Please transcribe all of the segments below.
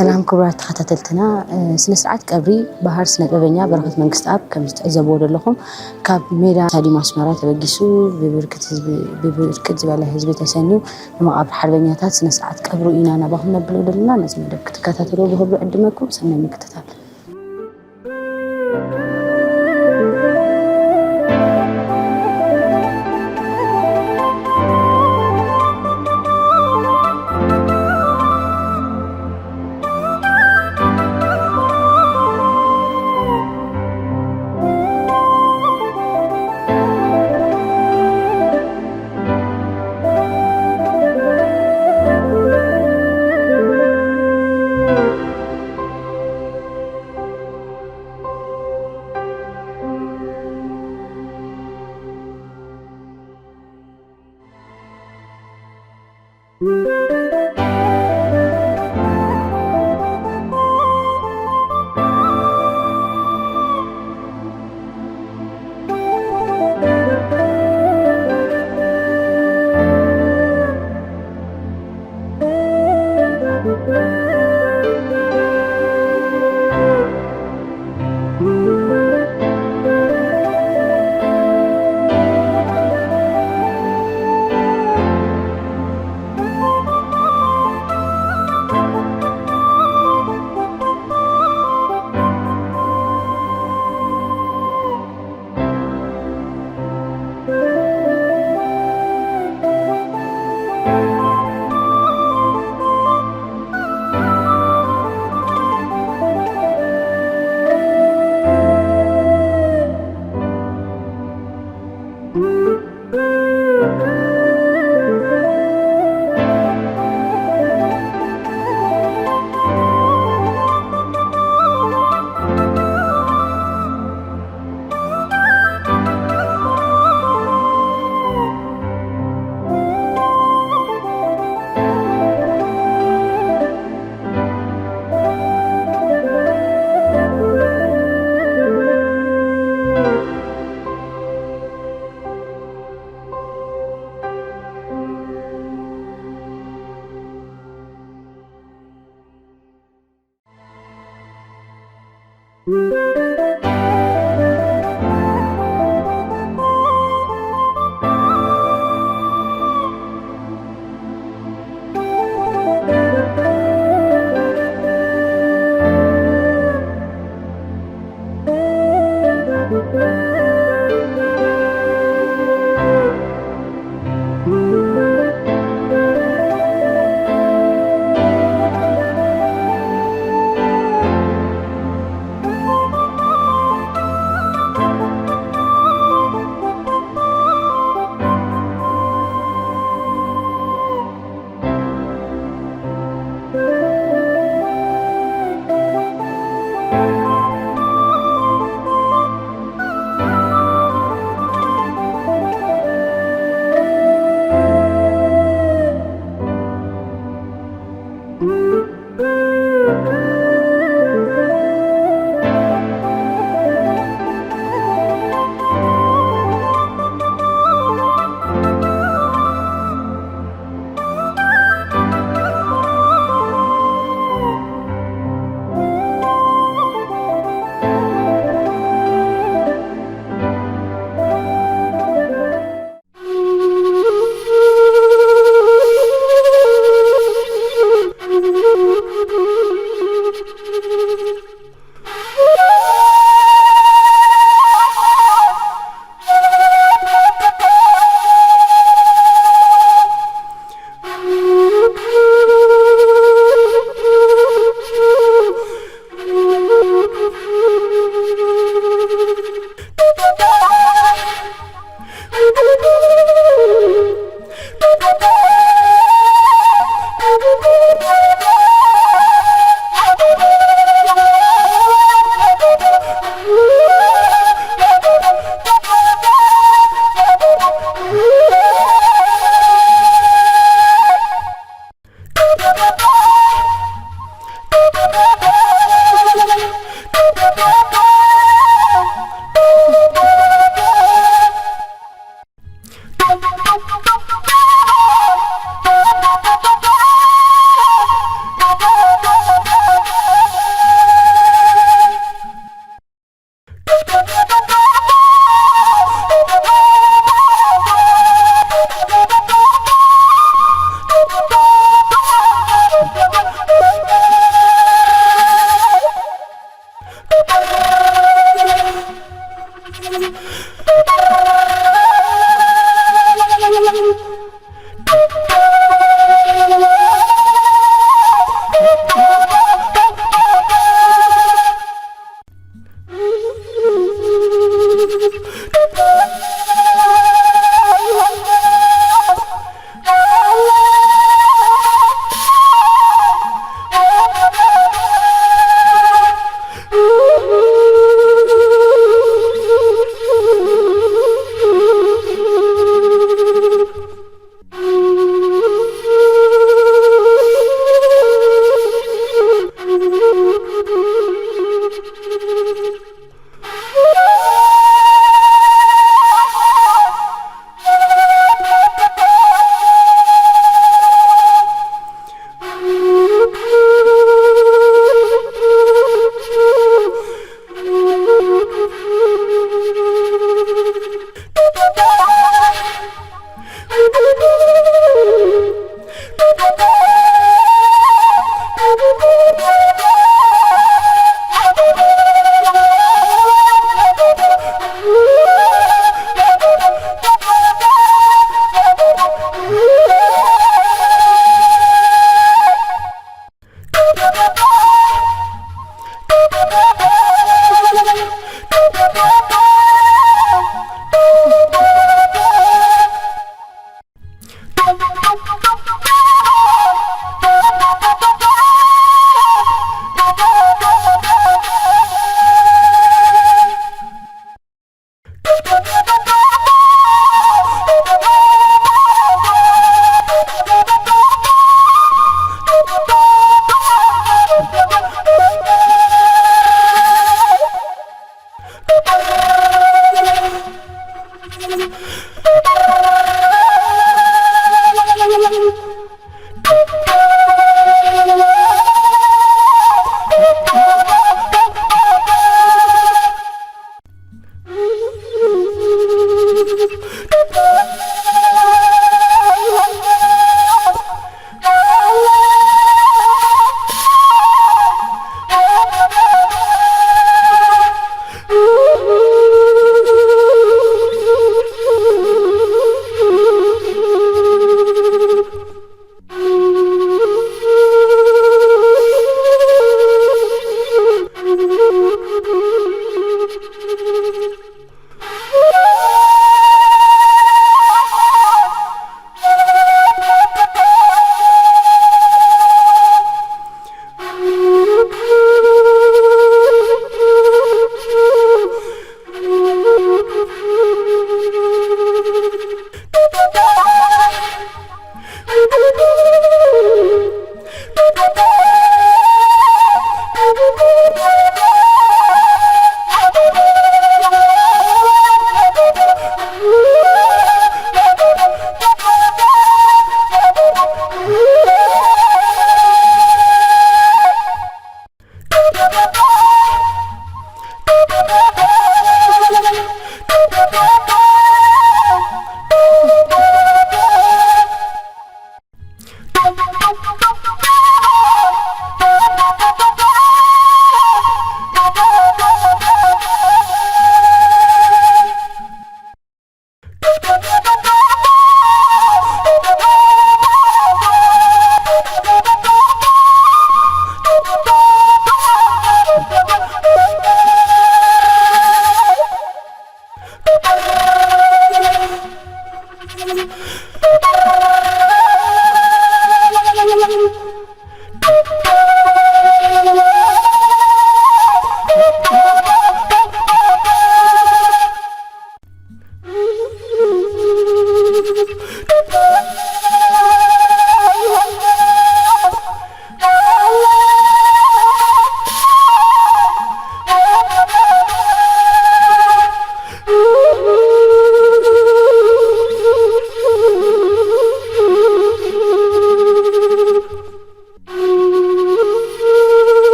ሰላም ክቡራት ተኸታተልትና፣ እ፣ ስነ ስርዓት ቀብሪ ባህር ስነ ጥበበኛ በረኸት መንግስትኣብ ከም ዝትዕዘብዎ ዘለኹም ካብ ሜዳ ስታዲየም ኣስመራ ተበጊሱ ብብርክት ህዝቢ፣ ብብርክት ዝበለ ህዝቢ ተሰንዩ ንመቓብር ሓርበኛታት ስነ ስርዓት ቀብሩ ኢና ናባኹም ነብሎ ዘለና። ነዚ መደብ ክትከታተልዎ ብክብሪ ዕድመኩም። ሰናይ ምክትታል።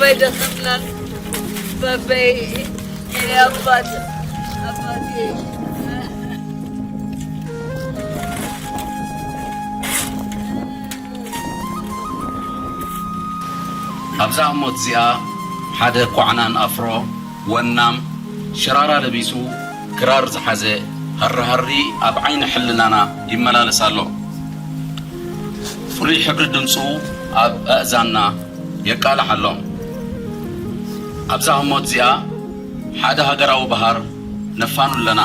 በይ ደኸምናል። በበይ የኔ አባት፣ አባቴ። ኣብዛ ህሞት እዚኣ ሓደ ኳዕናን ኣፍሮ ወናም ሽራራ ለቢሱ ክራር ዝሓዘ ሃርሃሪ ኣብ ዓይኒ ሕልናና ይመላለስ ኣሎ። ፍሉይ ሕብሪ ድምፁ ኣብ ኣእዛንና የቃልሕ ኣሎ። ኣብዛ ህሞት እዚኣ ሓደ ሃገራዊ በሃር ነፋኑ ኣለና።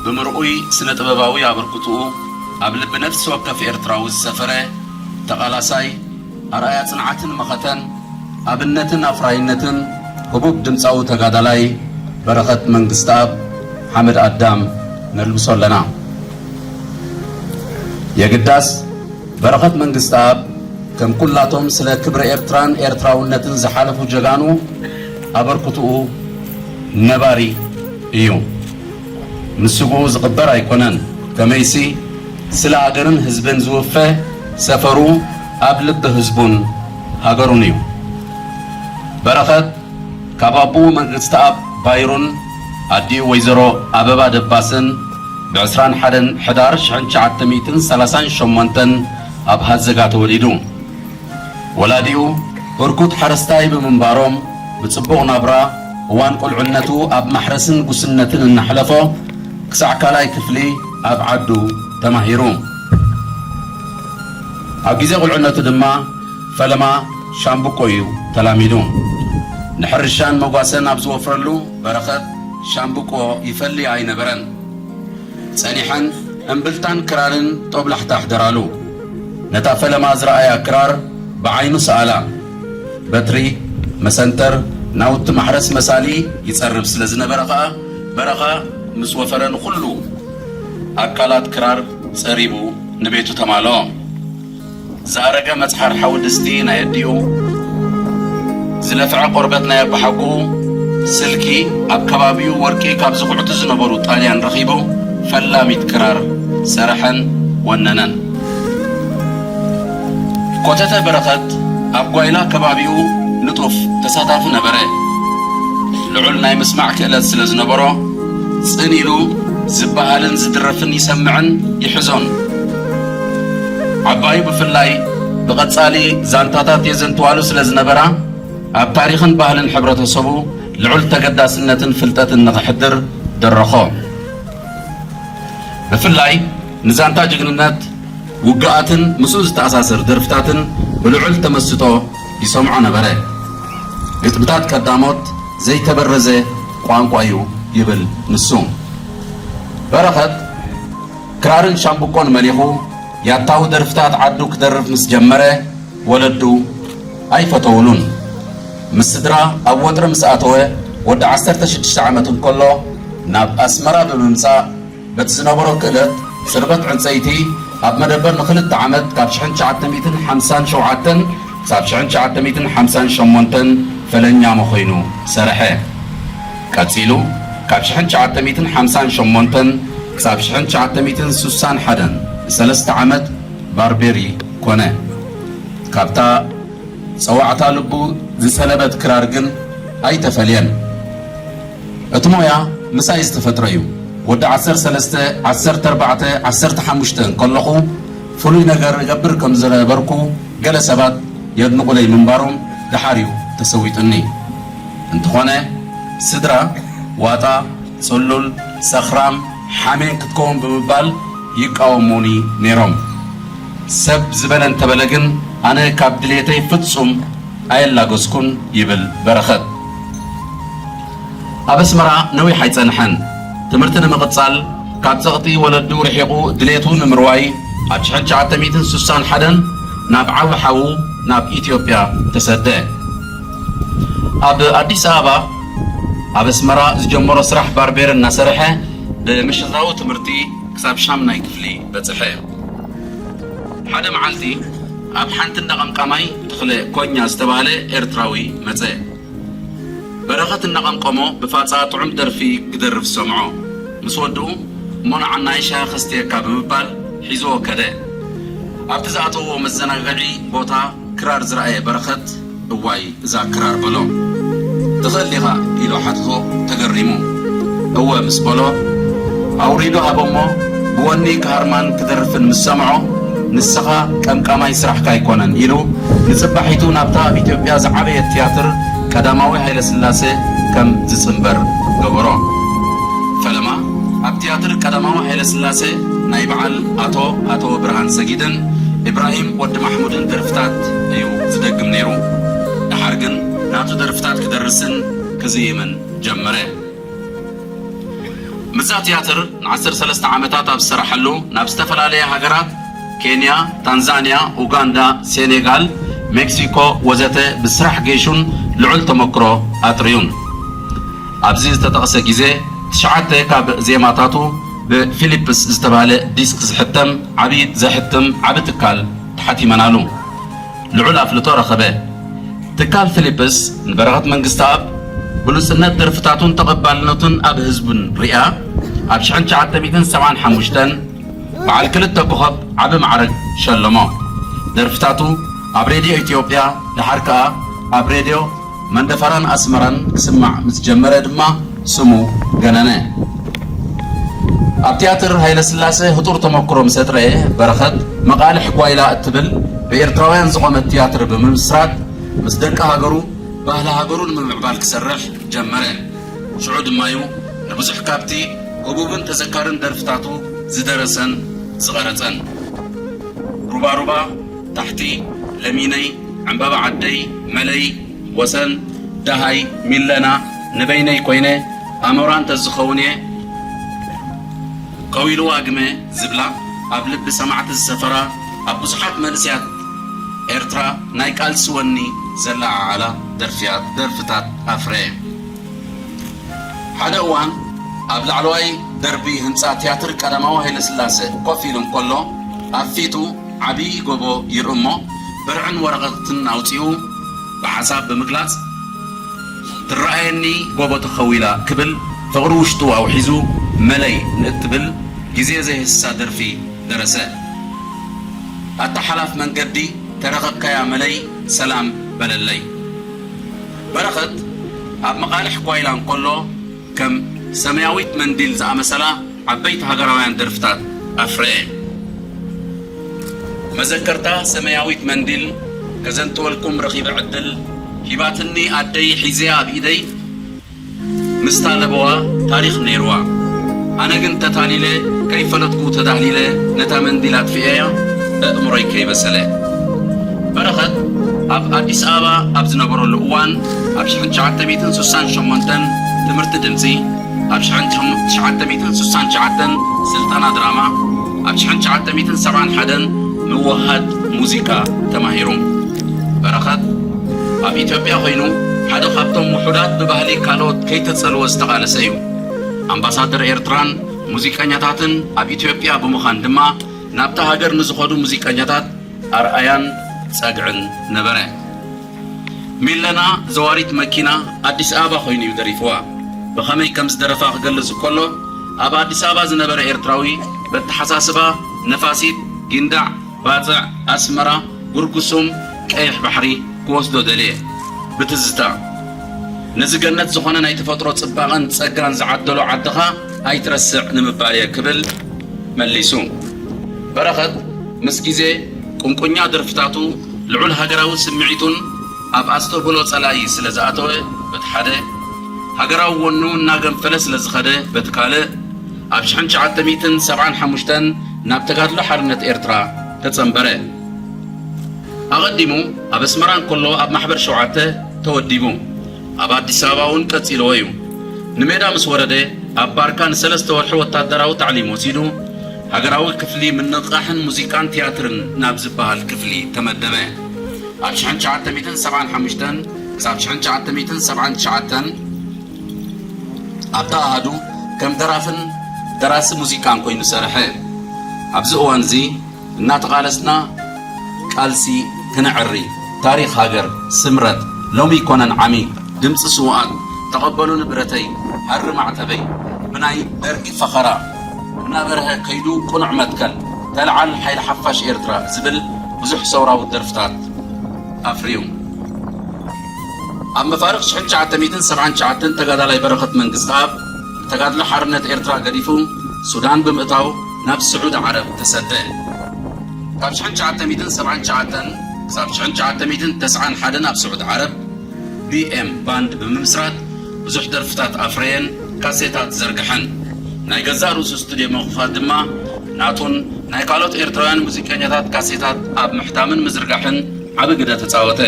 ብምርኡይ ስነ ጥበባዊ ኣበርክትኡ ኣብ ልቢ ነፍሲ ወከፍ ኤርትራዊ ዝሰፈረ ተቓላሳይ ኣርኣያ ጽንዓትን መኸተን ኣብነትን ኣፍራይነትን ህቡብ ድምጻዊ ተጋዳላይ በረኸት መንግስተኣብ ሓመድ ኣዳም ነልብሶ ኣለና። የግዳስ በረኸት መንግስተኣብ ከም ኩላቶም ስለ ክብሪ ኤርትራን ኤርትራውነትን ዝሓለፉ ጀጋኑ ኣበርክትኡ ነባሪ እዩ። ምስግኡ ዝቕበር ኣይኮነን። ከመይሲ ስለ ሃገርን ህዝብን ዝውፈ ሰፈሩ ኣብ ልቢ ህዝቡን ሃገሩን እዩ። በረኸት ካብ ኣቦኡ መንግስተኣብ ባይሩን ኣዲኡ ወይዘሮ ኣበባ ደባስን ብ ዕስራን ሓደን ሕዳር ሽሕን ትሽዓተ ሚእትን ሰላሳን ሸሞንተን ኣብ ሃዘጋ ተወሊዱ። ወላዲኡ ህርኩት ሓረስታይ ብምንባሮም ብጽቡቕ ናብራ እዋን ቁልዕነቱ ኣብ ማሕረስን ጉስነትን እናሕለፎ ክሳዕ ካልኣይ ክፍሊ ኣብ ዓዱ ተማሂሩ። ኣብ ግዜ ቁልዕነቱ ድማ ፈለማ ሻምብቆ እዩ ተላሚዱ። ንሕርሻን መጓሰን ኣብ ዝወፍረሉ በረኸት ሻምብቆ ይፈሊ ኣይነበረን። ጸኒሐን እምብልታን ክራርን ጦብላሕታ ኣሕደራሉ። ነታ ፈለማ ዝረኣያ ክራር ብዓይኑ ሰኣላ። በትሪ፣ መሰንተር፣ ናውቲ ማሕረስ መሳሊ ይጸርብ ስለ ዝነበረ ኸኣ በረኻ ምስ ወፈረ ንኹሉ ኣካላት ክራር ጸሪቡ ንቤቱ ተማልኦ። ዝኣረገ መጽሓር ሓዊ ድስቲ ናይ ኣዲኡ፣ ዝለፍዐ ቆርበት ናይ ኣባሓጎኡ፣ ስልኪ፣ ኣብ ከባቢኡ ወርቂ ካብ ዝኹዕቱ ዝነበሩ ጣልያን ረኺቡ ፈላሚት ክራር ሰረሐን ወነነን። ኮተተ በረኸት ኣብ ጓይላ ከባቢኡ ንጡፍ ተሳታፊ ነበረ። ልዑል ናይ ምስማዕ ክእለት ስለ ዝነበሮ ጽን ኢሉ ዝበሃልን ዝድረፍን ይሰምዕን ይሕዞን። ዓባዩ ብፍላይ ብቐጻሊ ዛንታታት የዘንትዋሉ ስለ ዝነበራ ኣብ ታሪኽን ባህልን ሕብረተሰቡ ልዑል ተገዳስነትን ፍልጠትን ንኽሕድር ደረኾ። ብፍላይ ንዛንታ ጅግንነት ውግኣትን ምስኡ ዝተኣሳሰር ደርፍታትን ብልዑል ተመስጦ ይሰምዖ ነበረ። ግጥምታት ቀዳሞት ዘይተበረዘ ቋንቋ እዩ ይብል ንሱ። በረኸት ክራርን ሻምብቆን መሊኹ ያታዊ ደርፍታት ዓዱ ክደርፍ ምስ ጀመረ ወለዱ ኣይፈተውሉን። ምስ ስድራ ኣብ ወጥሪ ምስ ኣተወ ወዲ ዓሰርተ ሽዱሽተ ዓመት እንከሎ ናብ ኣስመራ ብምምጻእ በቲ ዝነበሮ ክእለት ጽርበት ዕንጸይቲ ኣብ መደበር ንኽልተ ዓመት ካብ ሽሕን ትሽዓተ ሚእትን ሓምሳን ሸውዓተን ክሳብ ሽሕን ትሽዓተ ሚእትን ሓምሳን ሸሞንተን ፈለኛሞ ኮይኑ ሰርሐ። ቀጺሉ ካብ ሽሕን ትሽዓተ ሚእትን ሓምሳን ሸሞንተን ክሳብ ሽሕን ትሽዓተ ሚእትን ስሳን ሓደን ንሰለስተ ዓመት ባርቤሪ ኮነ። ካብታ ጸዋዕታ ልቡ ዝሰለበት ክራር ግን ኣይተፈልየን። እቲ ሞያ ምሳይ ዝተፈጥረ እዩ። ወዲ ዓሰርተ ሰለስተ፣ ዓሰርተ ኣርባዕተ፣ ዓሰርተ ሓሙሽተ እንከለኹ ፍሉይ ነገር እገብር ከም ዝነበርኩ ገለ ሰባት የድንቑለይ ምንባሮም ደሓር እዩ ተሰዊጡኒ። እንተኾነ ስድራ ዋጣ፣ ጽሉል፣ ሰኽራም፣ ሓሜን ክትከውን ብምባል ይቃወሙኒ ነይሮም። ሰብ ዝበለ እንተበለ ግን ኣነ ካብ ድሌተይ ፍጹም ኣየላገስኩን ይብል በረኸት። ኣብ ኣስመራ ነዊሕ ኣይጸንሐን። ትምህርቲ ንምቕጻል ካብ ጸቕጢ ወለዱ ርሒቑ ድሌቱ ንምርዋይ ኣብ ሽሕን ትሽዓተ ሚእትን ስሳን ሓደን ናብ ዓቢ ሓዉ ናብ ኢትዮጵያ ተሰደ። ኣብ ኣዲስ ኣበባ ኣብ ኣስመራ ዝጀመሮ ስራሕ ባርቤር እናሰርሐ ብምሽታዊ ትምህርቲ ክሳብ ሻምናይ ክፍሊ በጽሐ። ሓደ መዓልቲ ኣብ ሓንቲ እንዳ ቀምቃማይ ተኽለ ኮኛ ዝተባህለ ኤርትራዊ መጸ። በረኸት እናቐምቀሞ ብፋጻ ጥዑም ደርፊ ክደርፍ ሰምዖ። ምስ ወድኡ እሞ ንዓናይ ሻሂ ከስትየካ ብምባል ሒዝዎ ከደ። ኣብቲ ዝኣተውዎ መዘናግዒ ቦታ ክራር ዝረኣየ በረኸት እዋይ እዛ ክራር በሎ። ትኽእል ዲኻ? ኢሉ ሓቲቱ ተገሪሙ። እወ ምስ በሎ ኣውሪዱ ሃቦሞ፣ ብወኒ ክሃርማን ክደርፍን ምስ ሰምዖ፣ ንስኻ ቀምቃማይ ስራሕካ ኣይኮነን ኢሉ ንጽባሒቱ ናብታ ኣብ ኢትዮጵያ ዝዓበየት ትያትር ቀዳማዊ ሃይለስላሴ ከም ዝጽንበር ገበሮ። ፈለማ ኣብ ትያትር ቀዳማዊ ሃይለስላሴ ናይ በዓል ኣቶ ኣቶ ብርሃን ሰጊድን ኢብራሂም ወዲ ማሕሙድን ደርፍታት እዩ ዝደግም ነይሩ። ደሓር ግን ናቱ ደርፍታት ክደርስን ክዝይምን ጀመረ። ምስዛ ትያትር ንዓሰርተ ሰለስተ ዓመታት ኣብ ዝሰራሓሉ ናብ ዝተፈላለያ ሃገራት ኬንያ፣ ታንዛንያ፣ ኡጋንዳ፣ ሴኔጋል፣ ሜክሲኮ ወዘተ ብስራሕ ገይሹን ልዑል ተመክሮ ኣጥርዩን። ኣብዚ ዝተጠቕሰ ግዜ ትሽዓተ ካብ ዜማታቱ ብፊሊፕስ ዝተባህለ ዲስክ ዝሕተም ዓቢ ዘሕትም ዓቢ ትካል ተሓቲመናሉ። ልዑል ኣፍልጦ ረኸበ። ትካል ፊሊፕስ ንበረኸት መንግስተኣብ ብሉጽነት ደርፍታቱን ተቐባልነቱን ኣብ ህዝብን ሪኣ ኣብ ሽሕን ትሽዓተ ሚእትን ሰብዓን ሓሙሽተን በዓል ክልተ ኮኸብ ዓቢ ማዕረግ ሸለሞ። ደርፍታቱ ኣብ ሬድዮ ኢትዮጵያ፣ ደሓር ከኣ ኣብ ሬድዮ መንደፈራን ኣስመራን ክስማዕ ምስ ጀመረ ድማ ስሙ ገነነ። ኣብ ትያትር ሃይለስላሴ ህጡር ተመክሮ ምስ ኣጥረየ፣ በረኸት መቓልሕ ጓይላ እትብል ብኤርትራውያን ዝቖመት ትያትር ብምምስራት፣ ምስ ደቂ ሃገሩ ባህሊ ሃገሩ ንምምዕባል ክሰርሕ ጀመረ። ሽዑ ድማ'ዩ ንብዙሕ ካብቲ ህቡብን ተዘካርን ደርፍታቱ ዝደረሰን ዝቐረጸን። ሩባሩባ፣ ታሕቲ፣ ለሚነይ፣ ዕምባባ ዓደይ፣ መለይ፣ ወሰን፣ ደሃይ፣ ሚለና፣ ንበይነይ ኮይነ፣ ኣሞራ እንተዝኸውን እየ፣ ከዊልዋ ግመ ዝብላ፣ ኣብ ልቢ ሰማዕቲ ዝሰፈራ፣ ኣብ ብዙሓት መንእሰያት ኤርትራ ናይ ቃልሲ ወኒ ዘለዓዓላ ደርፍያት፣ ደርፍታት ኣፍረየ። ሓደ እዋን ኣብ ላዕለዋይ ደርቢ ህንጻ ትያትር ቀዳማዊ ሃይለስላሴ ኮፍ ኢሉ እንከሎ፣ ኣብ ፊቱ ዓቢ ጎቦ ይርኢ እሞ፣ ብርዕን ወረቐትን ኣውጺኡ ብሓሳብ ብምግላጽ፣ "ትረኣየኒ ጎቦ ተኸዊላ" ክብል ፍቕሪ ውሽጡ ኣውሒዙ፣ "መለይ" ንእትብል ግዜ ዘይህስሳ ደርፊ ደረሰ። "ኣታ ሓላፍ መንገዲ ተረኸብካያ መለይ ሰላም በለለይ." በረኸት ኣብ መቓልሕ ጓይላ እንከሎ፣ ከም ሰማያዊት መንዲል ዝኣመሰላ ዓበይቲ ሃገራውያን ደርፍታት ኣፍረየ። መዘከርታ ሰማያዊት መንዲል ከዘንትወልኩም ረኺበ ዕድል፣ ሂባትኒ ኣደይ ሒዘያ ኣብ ኢደይ፣ ምስታ ለበዋ ታሪኽ ነይርዋ። ኣነ ግን ተታሊለ፣ ከይፈለጥኩ ተዳህሊለ፣ ነታ መንዲል ኣጥፊኤያ፣ ኣእምሮይ ከይበሰለ። በረኸት ኣብ ኣዲስ ኣበባ ኣብ ዝነበረሉ እዋን፣ ኣብ ሽሕን ትሽዓተ ሚእትን ስሳን ሸሞንተን ትምህርቲ ድምጺ፣ ኣብ ሽሕን ትሽዓተ ሚእትን ስሳን ትሽዓተን ስልጠና ድራማ፣ ኣብ ሽሕን ትሽዓተ ሚእትን ሰብዓን ሓደን ምውሃድ ሙዚቃ ተማሂሩ። በረኸት ኣብ ኢትዮጵያ ኮይኑ ሓደ ካብቶም ውሑዳት ብባህሊ ካልኦት ከይተጸልወ ዝተቓለሰ እዩ። ኣምባሳደር ኤርትራን ሙዚቀኛታትን ኣብ ኢትዮጵያ ብምዃን ድማ ናብታ ሃገር ንዝኸዱ ሙዚቀኛታት ኣርኣያን ጸግዕን ነበረ። ሚለና ዘዋሪት መኪና ኣዲስ ኣበባ ኮይኑ እዩ ደሪፍዋ። ብኸመይ ከም ዝደረፋ ክገልጽ ከሎ፣ ኣብ ኣዲስ ኣበባ ዝነበረ ኤርትራዊ በተሓሳስባ ነፋሲት፣ ጊንዳዕ፣ ባጽዕ፣ ኣስመራ፣ ጉርጉሱም፣ ቀይሕ ባሕሪ ክወስዶ ደልየ። ብትዝታ፣ ነዚ ገነት ዝኾነ ናይ ተፈጥሮ ጽባቐን ጸጋን ዝዓደሎ ዓድኻ ኣይትረስዕ ንምባል እየ ክብል መሊሱ። በረኸት ምስ ግዜ ቁንቁኛ ደርፍታቱ ልዑል ሃገራዊ ስምዒቱን ኣብ ኣስተብህሎ ጸላኢ ስለ ዝኣተወ በቲ ሓደ፣ ሃገራዊ ወኑ እናገንፈለ ስለ ዝኸደ በቲ ካልእ፣ ኣብ ሽሕን ትሽዓተ ሚእትን ሰብዓን ሓሙሽተን ናብ ተጋድሎ ሓርነት ኤርትራ ተጸንበረ። ኣቐዲሙ ኣብ ኣስመራ እንከሎ ኣብ ማሕበር ሸውዓተ ተወዲቡ፣ ኣብ ኣዲስ ኣበባ እውን ቀጺልዎ እዩ። ንሜዳ ምስ ወረደ፣ ኣብ ባርካ ንሰለስተ ወርሒ ወታደራዊ ታዕሊም ወሲዱ፣ ሃገራዊ ክፍሊ ምንቕቓሕን ሙዚቃን ትያትርን ናብ ዝበሃል ክፍሊ ተመደበ። ኣብ ሽሕን ትሽዓተ ሚእትን ሰብዓን ሓሙሽተን ክሳብ ሽሕን ትሽዓተ ሚእትን ሰብዓን ትሽዓተን ኣብታ ኣሃዱ ከም ደራፍን ደራሲ ሙዚቃን ኮይኑ ሰርሐ። ኣብዚ እዋን እዚ እናተቓለስና ቃልሲ ክነዕሪ፣ ታሪኽ ሃገር፣ ስምረት፣ ሎሚ ይኮነን ዓሚ፣ ድምፂ ስውኣት፣ ተቐበሉኒ ብረተይ፣ ሃሪ ማዕተበይ፣ ብናይ ደርጊ ፈኸራ እናበርሀ ከይዱ ቅኑዕ መትከል፣ ተለዓል ሓይሊ ሓፋሽ ኤርትራ ዝብል ብዙሕ ሰውራዊ ደርፍታት ኣፍርዩ። ኣብ መፋርቕ ሽሕን ትሽዓተ ሚእትን ሰብዓን ትሽዓተን ተጋዳላይ በረኸት መንግስተኣብ ተጋድሎ ሓርነት ኤርትራ ገዲፉ ሱዳን ብምእታው ናብ ስዑዲ ዓረብ ተሰደ። ካብ ሽሕን ትሽዓተ ሚእትን ሰብዓን ትሽዓተን ክሳብ ሽሕን ትሽዓተ ሚእትን ተስዓን ሓደን ኣብ ስዑዲ ዓረብ ቢ ኤም ባንድ ብምምስራት ብዙሕ ደርፍታት ኣፍረየን፣ ካሴታት ዘርግሐን። ናይ ገዛእ ርእሱ ስቱድዮ ብምኽፋት ድማ ናቱን ናይ ካልኦት ኤርትራውያን ሙዚቀኛታት ካሴታት ኣብ ምሕታምን ምዝርጋሕን ዓቢ ግደ ተጻወተ።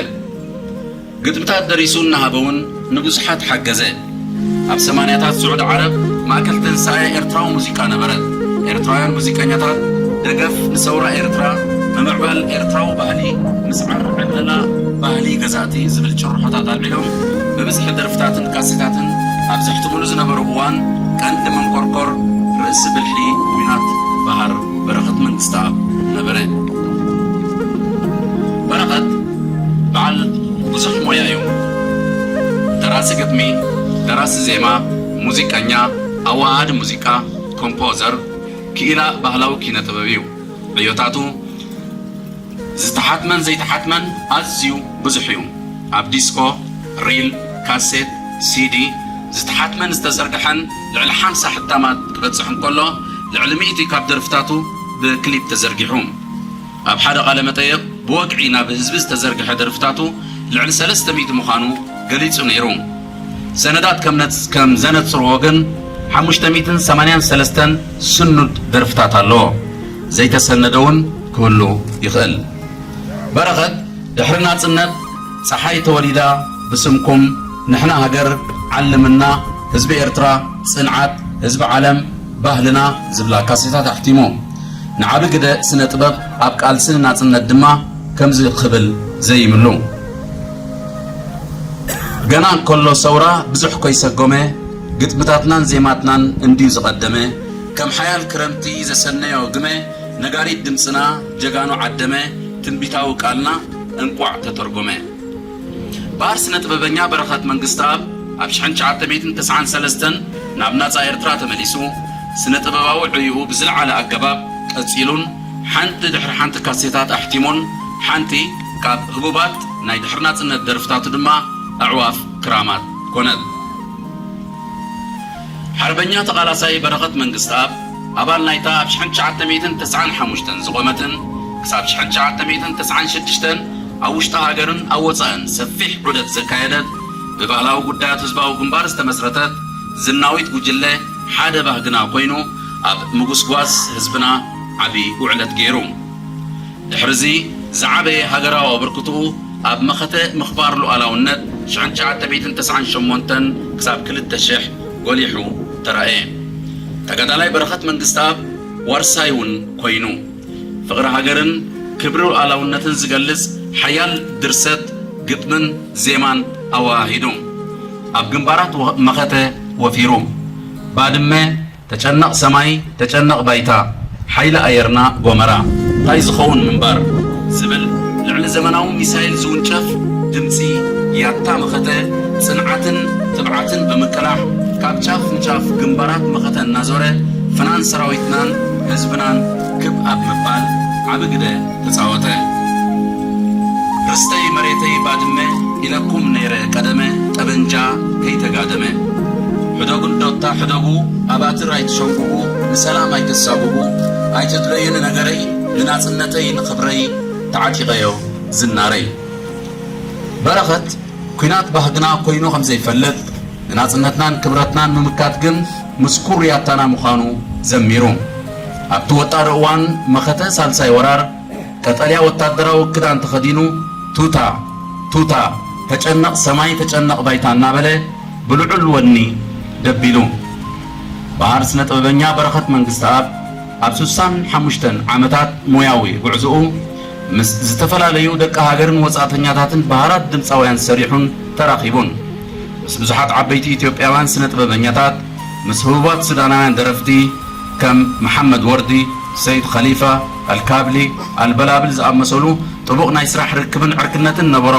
ግጥምታት ደሪሱ እናሃበ እውን ንብዙሓት ሓገዘ። ኣብ ሰማንያታት ስዑዲ ዓረብ ማእከል ትንሳኤ ኤርትራዊ ሙዚቃ ነበረት። ኤርትራውያን ሙዚቀኛታት ደገፍ ንሰውራ ኤርትራ፣ ምምዕባል ኤርትራዊ ባህሊ፣ ምስዓር ዕብለላ ባህሊ ገዛእቲ ዝብል ጭርሖታት ኣልዒሎም ብብዝሒ ደርፍታትን ካሴታትን ኣብ ዘሕትሙሉ ዝነበሩ እዋን ቀንዲ መንኮርኮር ርእሲ ብልሒ ኲናት በሃር በረኸት መንግስተኣብ ነበረ። በረኸት በዓል ብዙሕ ሞያ እዩ። ደራሲ ግጥሚ፣ ደራሲ ዜማ፣ ሙዚቀኛ፣ ኣወሃሃዲ ሙዚቃ፣ ኮምፖዘር፣ ክኢላ ባህላዊ ኪነ ጥበብ እዩ። ዕዮታቱ ዝተሓትመን ዘይተሓትመን ኣዝዩ ብዙሕ እዩ። ኣብ ዲስኮ፣ ሪል፣ ካሴት፣ ሲዲ ዝተሓትመን ዝተዘርግሐን ልዕሊ ሓምሳ ሕታማት ክበጽሕ እንከሎ፣ ልዕሊ ሚእቲ ካብ ደርፍታቱ ብክሊፕ ተዘርጊሑ። ኣብ ሓደ ቃለ መጠይቕ ብወግዒ ናብ ህዝቢ ዝተዘርግሐ ደርፍታቱ ልዕሊ ሰለስተ ሚእቲ ምዃኑ ገሊጹ ነይሩ። ሰነዳት ከም ነጽ-፣ ከም ዘነጽርዎ ግን ሓሙሽተ ሚእትን ሰማንያን ሰለስተን ስኑድ ደርፍታት ኣለዎ። ዘይተሰነደ እውን ክህሉ ይኽእል። በረኸት ድሕሪ ናጽነት፣ ጸሓይ ተወሊዳ ብስምኩም፣ ንሕና ሃገር፣ ዓልምና፣ ህዝቢ ኤርትራ፣ ጽንዓት፣ ህዝቢ ዓለም፣ ባህልና ዝብላ ካሴታት ኣሕቲሙ። ንዓቢ ግደ ስነ ጥበብ ኣብ ቃልሲ ንናጽነት ድማ ከምዚ ክብል ዘይምሉ። ገና እንከሎ ሰውራ ብዙሕ ኮይሰጎመ፣ ግጥምታትናን ዜማትናን እንድዩ ዝቐደመ፣ ከም ሓያል ክረምቲ ዘሰነዮ ግመ፣ ነጋሪት ድምጽና ጀጋኑ ዓደመ፣ ትንቢታዊ ቃልና እንቋዕ ተተርጎመ። ባር ስነ ጥበበኛ በረኸት መንግስተኣብ ኣብ ሽሕን ትሽዓተ ሚእትን ተስዓን ሰለስተን ናብ ናጻ ኤርትራ ተመሊሱ፣ ስነ ጥበባዊ ዕዩኡ ብዝለዓለ ኣገባብ ቀጺሉን ሓንቲ ድሕሪ ሓንቲ ካሴታት ኣሕቲሙን፣ ሓንቲ ካብ ህቡባት ናይ ድሕሪ ናጽነት ደርፍታቱ ድማ ኣዕዋፍ ክራማት ኮነት። ሓርበኛ ተቓላሳይ በረኸት መንግስተኣብ ኣባል ናይታ ኣብ ሽሕን ትሽዓተ ሚእትን ተስዓን ሓሙሽተን ዝቖመትን ክሳብ ሽሕን ትሽዓተ ሚእትን ተስዓን ሽዱሽተን ኣብ ውሽጢ ሃገርን ኣብ ወጻእን ሰፊሕ ዑደት ዘካየደት፣ ብባህላዊ ጉዳያት ህዝባዊ ግንባር ዝተመስረተት ዝናዊት ጉጅለ ሓደ ባህግና ኮይኑ፣ ኣብ ምጉስጓስ ህዝብና ዓቢ ውዕለት ገይሩ። ድሕርዚ ዝዓበየ ሃገራዊ ኣበርክትኡ ኣብ መኸተ ምኽባር ሉዓላውነት ሽሕን ትሽዓተ ሚእትን ተስዓን ሸሞንተን ክሳብ ክልተ ሽሕ ጎሊሑ ተራእየ። ተጋዳላይ በረኸት መንግስተኣብ ዋርሳይ እውን ኮይኑ፣ ፍቕሪ ሃገርን ክብሪ ሉዓላውነትን ዝገልጽ ሓያል ድርሰት፣ ግጥምን ዜማን ኣወሃሂዱ። ኣብ ግንባራት ወ-፣ መኸተ ወፊሩ። ባድመ፣ ተጨነቕ ሰማይ፣ ተጨነቕ ባይታ፣ ሓይሊ ኣየርና ጎመራ፣ እንታይ ዝኸውን ምንባር ዝብል ልዕሊ ዘመናዊ ሚሳይል ዝውንጨፍ ድምጺ ያታ መኸተ፣ ጽንዓትን ትብዓትን ብምቅላሕ፣ ካብ ጫፍ ንጫፍ ግንባራት መኸተ እናዞረ፣ ፍናን ሰራዊትናን ህዝብናን ክብ ኣብ ምባል ዓቢ ግደ ተጻወተ። ርስተይ መሬተይ ባድመ ኢለኩም ነይረ ቀደመ፣ ጠበንጃ ከይተጋደመ። ሕደጉ እንዶታ ሕደጉ፣ ኣባትር ኣይትሸንጉጉ፣ ንሰላም ኣይተሳጉጉ፣ ኣይትድለዩ ንነገረይ፣ ንናጽነተይ ንኽብረይ ተዓጢቐዮ ዝናረይ። በረኸት ኲናት ባህግና ኮይኑ ከም ዘይፈልጥ፣ ንናጽነትናን ክብረትናን ምምካት ግን ምስኩር ያታና ምዃኑ ዘሚሩ። ኣብቲ ወጣሪ እዋን መኸተ ሳልሳይ ወራር፣ ቀጠልያ ወታደራዊ ክዳን ተኸዲኑ፣ ቱታ፣ ቱታ፣ ተጨነቕ ሰማይ፣ ተጨነቕ ባይታ እናበለ ብልዑል ወኒ ደቢሉ። በሃር ስነ ጥበበኛ በረኸት መንግስተኣብ ኣብ ሱሳን ሓሙሽተን ዓመታት ሞያዊ ጉዕዞኡ ምስ ዝተፈላለዩ ደቂ ሃገርን ወጻእተኛታትን በሃራት ድምጻውያን ሰሪሑን ተራኺቡን። ምስ ብዙሓት ዓበይቲ ኢትዮጵያውያን ስነ ጥበበኛታት፣ ምስ ህቡባት ሱዳናውያን ደረፍቲ ከም መሓመድ ወርዲ፣ ሰይድ ኸሊፋ፣ ኣልካብሊ፣ ኣልበላብል ዝኣመሰሉ ጥቡቕ ናይ ስራሕ ርክብን ዕርክነትን ነበሮ።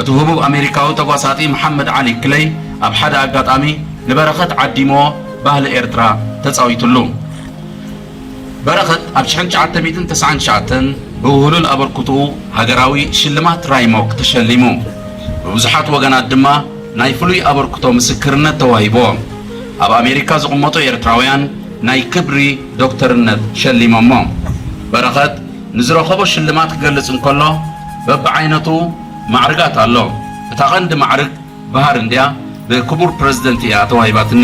እቲ ህቡብ ኣሜሪካዊ ተጓሳጢ መሓመድ ዓሊ ክለይ ኣብ ሓደ ኣጋጣሚ ንበረኸት ዓዲምዎ ባህሊ ኤርትራ ተጻዊቱሉ። በረኸት ኣብ ሽሕን ትሽዓተ ሚእትን ተስዓን ትሽዓተን ብውህሉል ኣበርክትኡ ሃገራዊ ሽልማት ራይሞክ ተሸሊሙ። ብብዙሓት ወገናት ድማ ናይ ፍሉይ ኣበርክቶ ምስክርነት ተዋሂብዎ። ኣብ ኣሜሪካ ዝቕመጡ ኤርትራውያን ናይ ክብሪ ዶክተርነት ሸሊሞሞ። በረኸት ንዝረኸቦ ሽልማት ክገልጽ እንከሎ፣ በብዓይነቱ ማዕርጋት ኣሎ። እታ ቐንዲ ማዕርግ ባህር እንድያ ብክቡር ፕረዚደንት እያ ተዋሂባትኒ።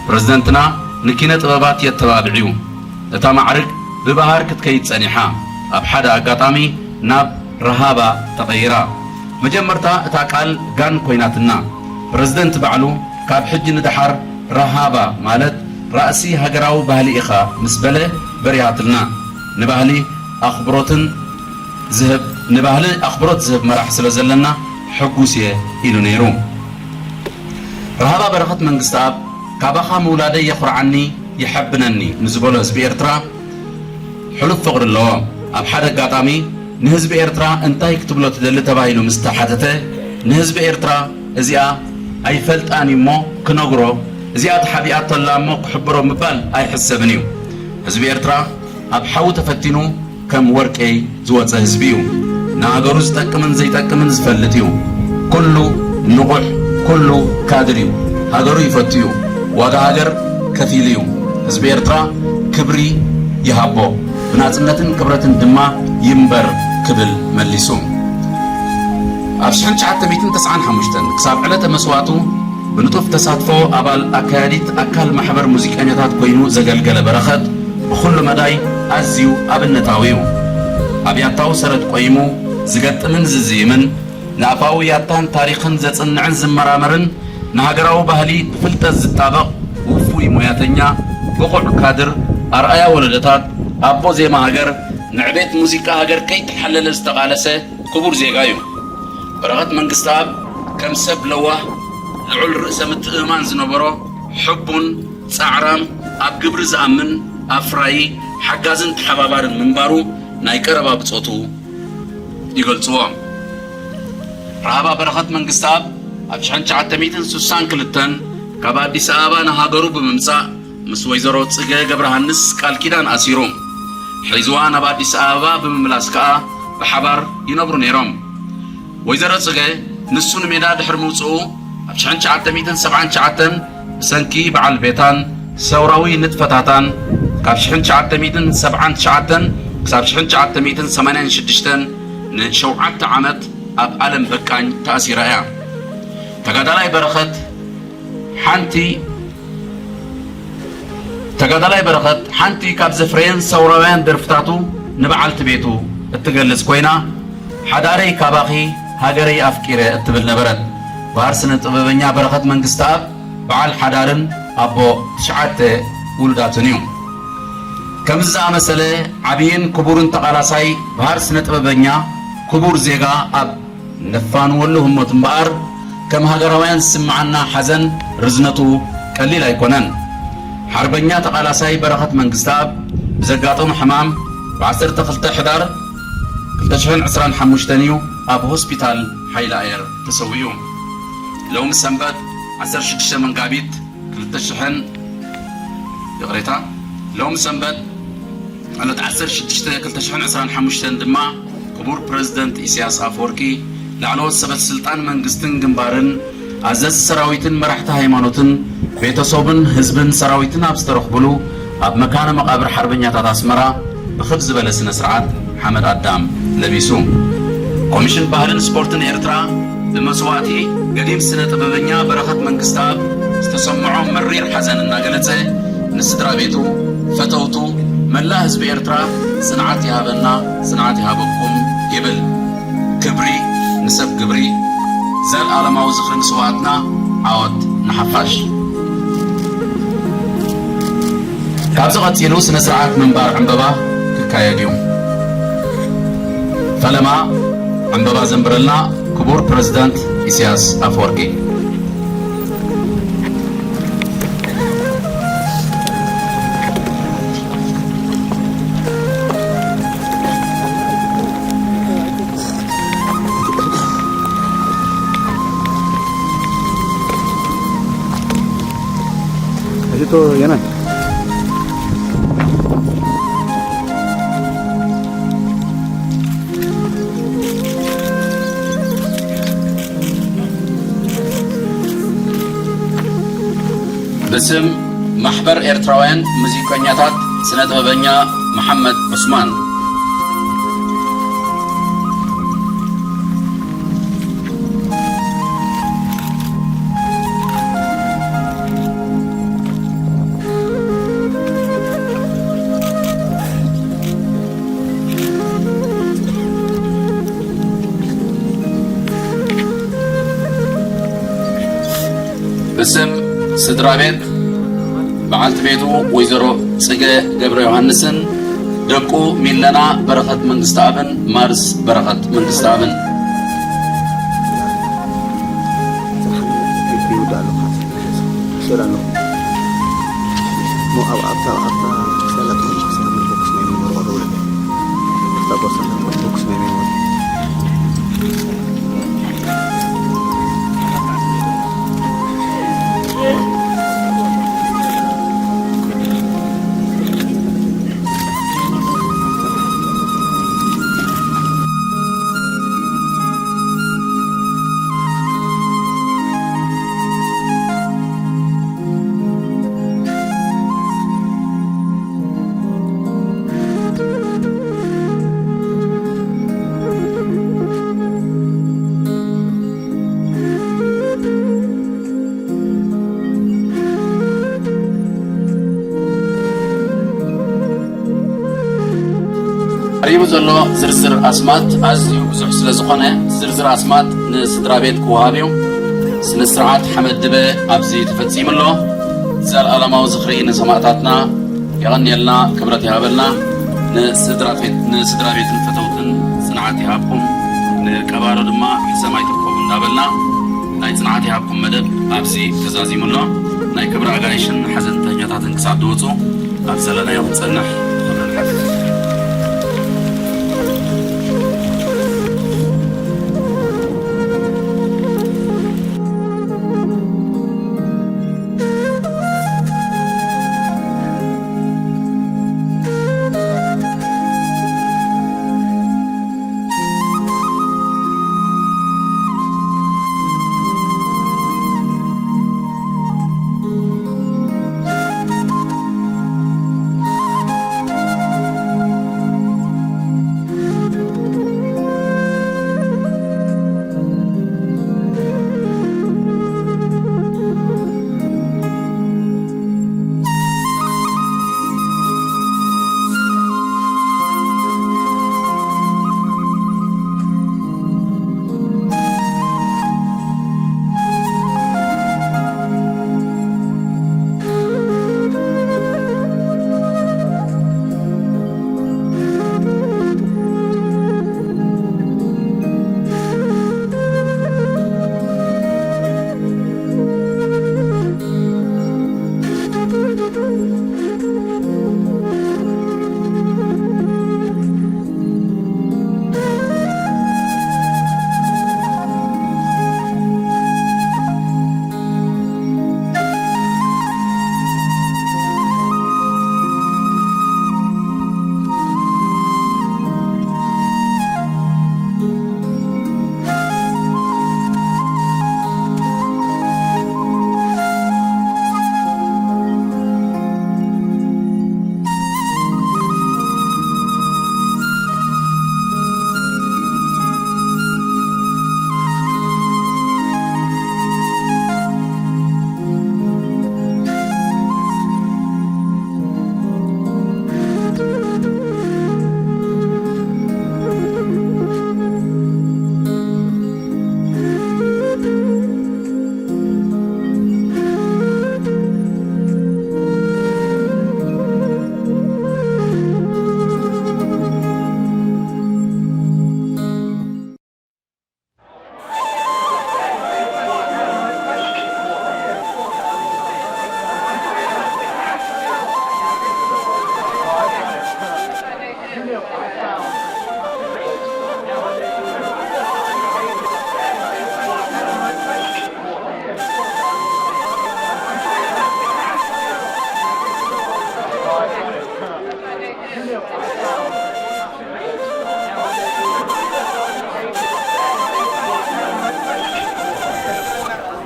ፕረዚደንትና ንኪነ ጥበባት የተባብዕ እዩ። እታ ማዕርግ ብባህር ክትከይድ ጸኒሓ፣ ኣብ ሓደ ኣጋጣሚ ናብ ረሃባ ተቐይራ። መጀመርታ እታ ቃል ጋን ኮይናትና። ፕረዚደንት ባዕሉ ካብ ሕጂ ንደሓር ረሃባ ማለት ራእሲ ሃገራዊ ባህሊ ኢኻ ምስ በለ በሪሃትልና። ንባህሊ ኣኽብሮትን ዝህብ፣ ንባህሊ ኣኽብሮት ዝህብ መራሕ ስለ ዘለና ሕጉስ እየ ኢሉ ነይሩ። ረሃባ በረኸት መንግስተኣብ ካባኻ ምውላደይ የኹርዓኒ የሐብነኒ ንዝበሎ ህዝቢ ኤርትራ ሕሉፍ ፍቕሪ ኣለዎ። ኣብ ሓደ ኣጋጣሚ ንህዝቢ ኤርትራ እንታይ ክትብሎ ትደሊ ተባሂሉ ምስ ተሓተተ፣ ንህዝቢ ኤርትራ እዚኣ ኣይፈልጣን እዩ እሞ ክነግሮ፣ እዚኣ ተሓቢኣቶ ኣላ እሞ ክሕብሮ ምባል ኣይሕሰብን እዩ። ህዝቢ ኤርትራ ኣብ ሓዊ ተፈቲኑ ከም ወርቂ ዝወጸ ህዝቢ እዩ። ንሃገሩ ዝጠቅምን ዘይጠቅምን ዝፈልጥ እዩ። ኩሉ ንቑሕ፣ ኩሉ ካድር እዩ። ሃገሩ ይፈቱ እዩ። ዋጋ ሃገር ከፊሉ እዩ። ህዝቢ ኤርትራ ክብሪ ይሃቦ፣ ብናጽነትን ክብረትን ድማ ይንበር ክብል መሊሱ። ኣብ ሽሕን ትሽዓተ ሚእትን ተስዓን ሓሙሽተን ክሳብ ዕለተ መስዋእቱ ብንጡፍ ተሳትፎ ኣባል ኣካያዲት ኣካል ማሕበር ሙዚቀኛታት ኮይኑ ዘገልገለ በረኸት፣ ብኹሉ መዳይ ኣዝዩ ኣብነታዊ እዩ። ኣብ ያታዊ ሰረት ቆይሙ ዝገጥምን ዝዝይምን፣ ንኣፋዊ ያታን ታሪኽን ዘጽንዕን ዝመራመርን፣ ንሃገራዊ ባህሊ ብፍልጠት ዝጣበቕ ውፉይ ሞያተኛ፣ ብቑዕ ካድር፣ ኣርኣያ ወለዶታት፣ ኣቦ ዜማ ሃገር፣ ንዕቤት ሙዚቃ ሃገር ከይተሓለለ ዝተቓለሰ ክቡር ዜጋ እዩ። በረኸት መንግስተኣብ ከም ሰብ ለዋህ፣ ልዑል ርእሰ ምትእምማን ዝነበሮ፣ ሕቡን፣ ጻዕራም፣ ኣብ ግብሪ ዝኣምን፣ ኣፍራዪ፣ ሓጋዝን ተሓባባርን ምንባሩ ናይ ቀረባ ብጾቱ ይገልጽዎ። ረሃባ በረኸት መንግስተኣብ ኣብ ሽሕን ትሽዓተ ሚእትን ስሳን ክልተን ካብ ኣዲስ ኣበባ ንሃገሩ ብምምጻእ፣ ምስ ወይዘሮ ጽገ ገብረሃንስ ቃል ኪዳን ኣሲሩ። ሒዝዋ ናብ ኣዲስ ኣበባ ብምምላስ ከኣ ብሓባር ይነብሩ ነይሮም። ወይዘሮ ጽገ ንሱ ንሜዳ ድሕሪ ምውጽኡ፣ ኣብ ሽሕን ትሽዓተ ሚእትን ሰብዓን ትሽዓተን ብሰንኪ በዓል ቤታን ሰውራዊ ንጥፈታታን፣ ካብ ሽሕን ትሽዓተ ሚእትን ሰብዓን ትሽዓተን ክሳብ ሽሕን ትሽዓተ ሚእትን ሰማንያን ሽዱሽተን ንሸውዓተ ዓመት ኣብ ኣለም በቃኝ ተኣሲራ እያ። ተጋዳላይ በረኸት ሓንቲ ተጋዳላይ በረኸት ሓንቲ ካብ ዘፍረየን ሰውራውያን ደርፍታቱ ንበዓልቲ ቤቱ እትገልጽ ኮይና፣ "ሓዳረይ ካባኺ ሃገረይ ኣፍቂረ" እትብል ነበረት። ባህር ስነ ጥበበኛ በረኸት መንግስተኣብ በዓል ሓዳርን ኣቦ ትሽዓተ ውሉዳትን እዩ። ከምዚ ዝኣመሰለ ዓብይን ክቡርን ተቓላሳይ ባህር ስነ ጥበበኛ፣ ክቡር ዜጋ ኣብ ነፋንወሉ ህሞት እምበኣር፣ ከም ሃገራውያን ዝስምዓና ሓዘን ርዝነቱ ቀሊል ኣይኮነን። ሓርበኛ ተቓላሳይ በረኸት መንግስተኣብ ብዘጋጠሞ ሕማም ብ ዓሰርተ ክልተ ሕዳር ክልተ ሽሕን ዕስራን ሓሙሽተን እዩ ኣብ ሆስፒታል ሓይሊ ኣየር ተሰዊኡ። ሎሚ ሰንበት ዓሰርተ ሽዱሽተ መጋቢት ክልተ ሽሕን፣ ይቕሬታ፣ ሎሚ ሰንበት ዕለት ዓሰርተ ሽዱሽተ ክልተ ሽሕን ዕስራን ሓሙሽተን ድማ ክቡር ፕረዚደንት ኢሳያስ ኣፈወርቂ፣ ላዕለዎት ሰበት ስልጣን መንግስትን ግንባርን፣ ኣዘዝቲ ሰራዊትን መራሕቲ ሃይማኖትን፣ ቤተሰቡን ህዝብን ሰራዊትን ኣብ ዝተረኽቡሉ ኣብ መካነ መቓብር ሓርበኛታት ኣስመራ ብኽብ ዝበለ ስነ ስርዓት ሓመድ ኣዳም ለቢሱ። ኮሚሽን ባህልን ስፖርትን ኤርትራ ብመስዋእቲ ገዲም ስነ ጥበበኛ በረኸት መንግስተኣብ ዝተሰምዖ መሪር ሓዘን እናገለጸ፣ ንስድራ ቤቱ፣ ፈተውቱ፣ መላእ ህዝቢ ኤርትራ ጽንዓት ይሃበና፣ ጽንዓት ይሃበኩም ይብል። ክብሪ ንሰብ ግብሪ፣ ዘልኣለማዊ ዝኽሪ ንስውኣትና፣ ዓወት ንሓፋሽ። ካብዚ ቀጺሉ ስነ ስርዓት ምንባር ዕምበባ ክካየድ እዩ። ፈለማ ዕምበባ ዘንብረልና ክቡር ፕረዚደንት ኢሳያስ ኣፈወርቂ። Ito, yan na. ብስም ማሕበር ኤርትራውያን ሙዚቀኛታት፣ ስነ ጥበበኛ መሓመድ ዑስማን። ብስም ስድራ ቤት በዓልቲ ቤቱ ወይዘሮ ጽገ ገብረ ዮሃንስን ደቁ ሚለና በረኸት መንግስተኣብን ማርስ በረኸት መንግስተኣብን። ይወዳሉ። ይወዳሉ። እሞ ኣብ፣ ኣብታ፣ ኣብታ ሰላም፣ ሰላም ቦክስ ናይ ሚሞሪ ወረውረ። ኣብታ ቦርሳ ቦክስ ናይ ሚሞሪ። ቀሪቡ ዘሎ ዝርዝር ኣስማት ኣዝዩ ብዙሕ ስለ ዝኾነ፣ ዝርዝር ኣስማት ንስድራ ቤት ክወሃብ እዩ። ስነ ስርዓት ሓመድ ድበ ኣብዚ ተፈጺሙ ኣሎ። ዘልኣለማዊ ዝኽሪ ንሰማእታትና። የቐንየልና፣ ክብረት ይሃበልና። ንስድራ ቤት፣ ንስድራ ቤትን ፈተውትን ጽንዓት ይሃብኩም። ንቀባሮ ድማ ሕሰም ኣይትርከቡ እንዳበልና፣ ናይ ጽንዓት ይሃብኩም መደብ ኣብዚ ተዛዚሙ ኣሎ። ናይ ክብሪ ኣጋይሽን ሓዘንተኛታትን ክሳብ ዝወጹ ኣብ ዘለናዮ ክንጸንሕ ብኽብሪ ንሓትት።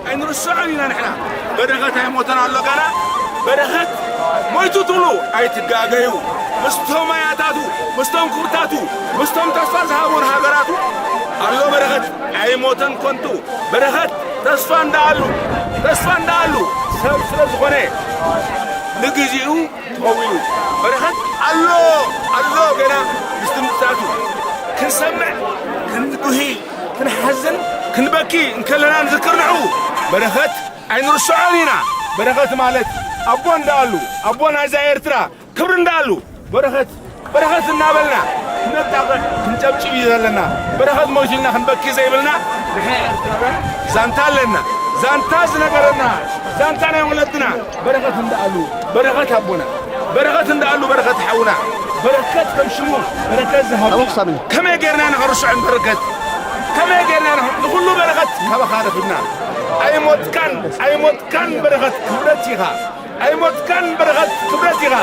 ኣይንርስዖን ኢና ንሕና። በረኸት ኣይሞተን ኣሎ ገና። በረኸት ሞይቱ ትብሉ ኣይትጋገዩ። ምስቶም ኣያታቱ፣ ምስቶም ክብርታቱ፣ ምስቶም ተስፋ ዝሃቡን ሃገራቱ ኣሎ በረኸት። ኣይሞተን ከንቱ። በረኸት ተስፋ እንዳኣሉ፣ ተስፋ እንዳኣሉ ሰብ ስለ ዝኾነ ንግዚኡ ተኸዊሉ በረኸት ኣሎ፣ ኣሎ ገና ምስ ድምፅታቱ ክንሰምዕ፣ ክንጉሂ፣ ክንሓዝን፣ ክንበኪ እንከለና ንዝክር ንዕኡ በረኸት ኣይንርስዖን ኢና። በረኸት ማለት ኣቦ እንዳኣሉ፣ ኣቦ ናይዛ ኤርትራ ክብሪ እንዳኣሉ በረኸት፣ በረኸት እናበልና ክነጣቕዕ ክንጨብጭብ እዩ ዘለና። በረኸት ሞይቱ ኢልና ክንበኪ ዘይብልና ንሕና ኤርትራውያን ዛንታ ኣለና። ዛንታ ዝነገረና፣ ዛንታ ናይ ወለድና በረኸት እንዳኣሉ፣ በረኸት ኣቦና፣ በረኸት እንዳኣሉ፣ በረኸት ሓውና፣ በረከት ከም ሽሙ በረከት ዝሃብ። ከመይ ጌርና ኢና ክንርስዖ ንበረከት? ከመይ ጌርና ኢና ንኹሉ በረኸት ካባኻ ረኺብና? ኣይሞትካን፣ ኣይሞትካን በረኸት ክብረት ኢኻ። ኣይሞትካን በረኸት ክብረት ኢኻ።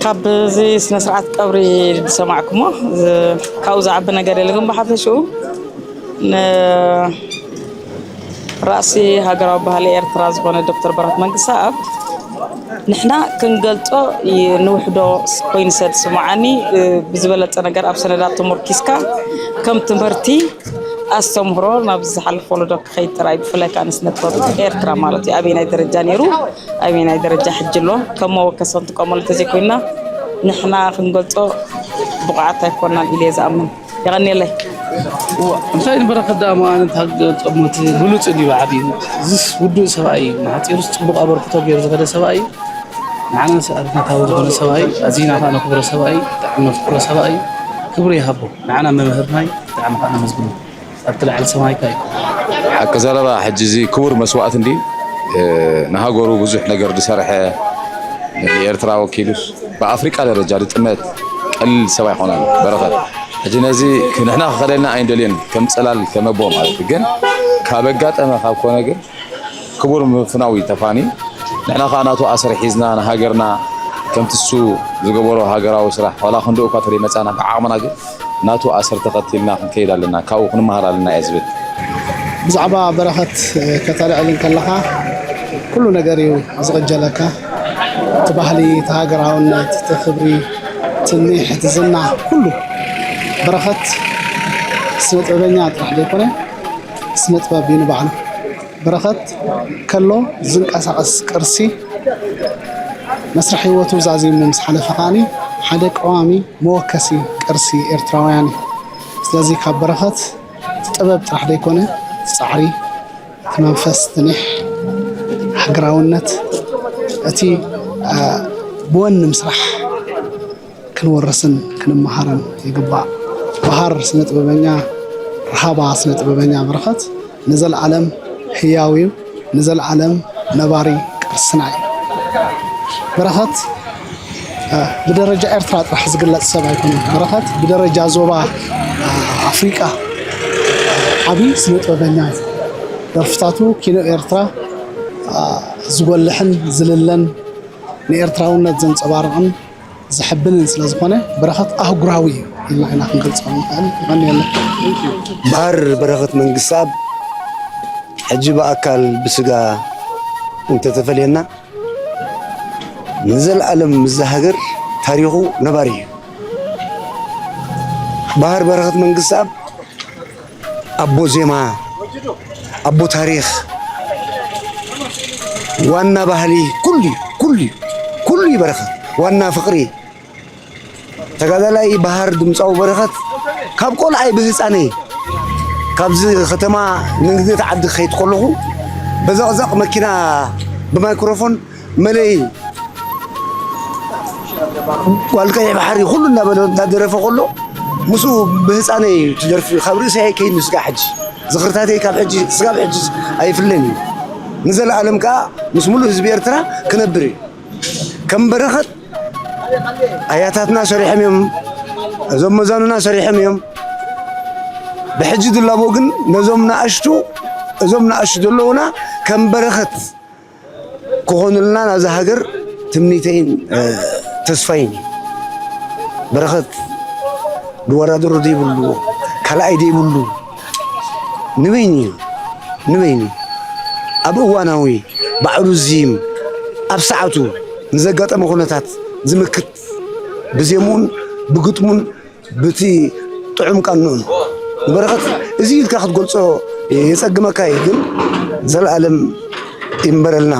ካብ እዚ ስነ ስርዓት ቀብሪ ዝሰማዕኩሞ ዝ- ካብኡ ዝዓቢ ነገር የለ፣ ግን ብሓፈሽኡ ንራእሲ ሃገራዊ ባህሊ ኤርትራ ዝኾነ ዶክተር በረኸት መንግስተኣብ ንሕና ክንገልጾ ይ- ንውሕዶ ኮይኑ ሰብ ስምዓኒ፣ እ፣ ብዝበለጸ ነገር ኣብ ሰነዳት ተሞርኪስካ ከም ትምህርቲ ኣስተምህሮ ናብ ዝሓልፍ ወለዶ ክኸይድ ጥራይ፣ ብፍላይ ከኣ ንስነ ጥበብ ኤርትራ ማለት እዩ። ኣበየናይ ደረጃ ነይሩ፣ ኣበየናይ ደረጃ ሕጂ ኣሎ፣ ከም መወከሲ ክንጥቀመሉ እንተዘይኮይንና ንሕና ክንገልጾ ብቑዓት ኣይኮናን ኢለ እየ ዝኣምን። የቐንየለይ። እዋ፣ እንታይ ንበረኸት ደኣ መዋንን ታገጠሙት ብሉጽ እንዲዩ ዓብዩ። እዚስ ውዱእ ሰብኣይ እዩ። ንሓጺሩስ ጽቡቕ ኣበርክቶ ገይሩ ዝኸደ ሰብኣይ እዩ። ንዓና ሰኣልናታዊ ዝኾነ ሰብኣይ ኣዚና ከዓ ነኽብሮ ሰብኣይ፣ ብጣዕሚ ነፍቅሮ ሰብኣይ እዩ። ክብሪ ይሃቦ። ንዓና መምህርና እዩ። ብጣዕሚ ከዓ ነመስግኖ። ኣብቲ ላዕሊ ሰማይካ እዩ። ሓቂ ዘረባ፣ ሕጂ እዚ ክቡር መስዋእቲ እንዲ ንሃገሩ ብዙሕ ነገር ዝሰርሐ፣ ንኤርትራ ወኪሉስ ብኣፍሪቃ ደረጃ ዝጥመት ቀሊል ሰብ ኣይኮነን በረኸት። ሕጂ ነዚ ንሕና ክኸደልና ኣይንደልዮን፣ ከም ጽላል ከም ኣቦ ማለት እዩ። ግን ካብ ኣጋጠመ ካብ ኮነ ግን ክቡር ምፍናው እዩ ተፋኒ። ንሕና ከዓ ናቱ ኣሰር ሒዝና ንሃገርና ከምቲ እሱ ዝገበሮ ሃገራዊ ስራሕ ዋላ ክንድኡ እኳ ተደይመጻና ብዓቕምና ግን ናቱ ኣሰር ተኸቲልና ክንከይድ ኣለና፣ ካብኡ ክንመሃር ኣለና እየ ዝብል። ብዛዕባ በረኸት ከተልዕል እንከለኻ ኩሉ ነገር እዩ ዝቕጀለካ። እቲ ባህሊ፣ እቲ ሃገራውነት፣ እቲ ክብሪ፣ እቲ ኒሕ፣ እቲ ዝና፣ ኩሉ። በረኸት ስነ ጥበበኛ ጥራሕ ዘይኮነ ስነ ጥበብ እዩ ንባዕሉ። በረኸት ከሎ ዝንቀሳቐስ ቅርሲ፣ መስርሕ ህይወቱ ዛዚሙ ምስ ሓለፈ ከኣኒ ሓደ ቀዋሚ መወከሲ ቅርሲ ኤርትራውያን እዩ። ስለዚ ካብ በረኸት እቲ ጥበብ ጥራሕ ዘይኮነ እቲ ጻዕሪ፣ እቲ መንፈስ፣ እቲ ኒሕ፣ ሃገራውነት፣ እቲ ብወኒ ምስራሕ ክንወርስን ክንመሃርን ይግባእ። በሃር ስነ ጥበበኛ፣ ረሃባ ስነ ጥበበኛ በረኸት ንዘለኣለም ህያው እዩ፣ ንዘለኣለም ነባሪ ቅርስና እዩ። በረኸት ብደረጃ ኤርትራ ጥራሕ ዝግለጽ ሰብ ኣይኮነን። በረኸት ብደረጃ ዞባ ኣፍሪቃ ዓቢ ስነ ጥበበኛ እዩ። ደርፍታቱ ኪኖ ኤርትራ ዝጎልሕን ዝልለን ንኤርትራውነት ዘንጸባርቕን ዘሐብንን ስለ ዝኾነ በረኸት ኣህጉራዊ እዩ ኢልና ኢና ክንገልጾ ንኽእል። ይቐንየለይ። በሃር በረኸት መንግስተኣብ ሕጂ ብኣካል ብስጋ እንተተፈልየና ንዘለኣለም ምስዛ ሃገር ታሪኹ ነባሪ እዩ። በሃር በረኸት መንግስተኣብ ኣቦ ዜማ፣ ኣቦ ታሪኽ፣ ዋና ባህሊ፣ ኩሉ እዩ፣ ኩሉ እዩ፣ ኩሉ እዩ በረኸት፣ ዋና ፍቕሪ። ተጋዳላይ በሃር ድምፃዊ በረኸት ካብ ቆልዓይ ብህፃነይ ካብዚ ከተማ ንግደት ዓዲ ክኸይድ ከለኹ በዘቕዘቕ መኪና ብማይክሮፎን መለይ ጓል ቀይሕ ባሕሪ ኩሉ እናበለ እናደረፈ ከሎ ምስኡ ብህፃነይ ትደርፊ ካብ ርእሰይ ኣይከይን ስጋብ ሕጂ ዝኽርታተይ ካብ ሕጂ ስጋብ ሕጂ ኣይፍለን እዩ። ንዘለኣለም ከዓ ምስ ሙሉእ ህዝቢ ኤርትራ ክነብር እዩ። ከም በረኸት ኣያታትና ሰሪሖም እዮም። እዞም መዛኑና ሰሪሖም እዮም። ብሕጂ ድላቦ ግን ነዞም ንኣሽቱ እዞም ንኣሽቱ ዘለዉና ከም በረኸት ክኾኑልና ናብዛ ሃገር ትምኒተይን ተስፋይን እዩ። በረኸት ድወዳደሮ ዘይብሉ ካልኣይ ዘይብሉ ንበይኑ እዩ። ንበይኑ ኣብ እዋናዊ ባዕሉ ዝይም ኣብ ሰዓቱ ንዘጋጠመ ኩነታት ዝምክት ብዜሙን ብግጥሙን ብቲ ጥዑም ቃንኡን ንበረኸት እዚ ኢልካ ክትገልጾ የጸግመካ እዩ፣ ግን ዘለኣለም ይንበረልና።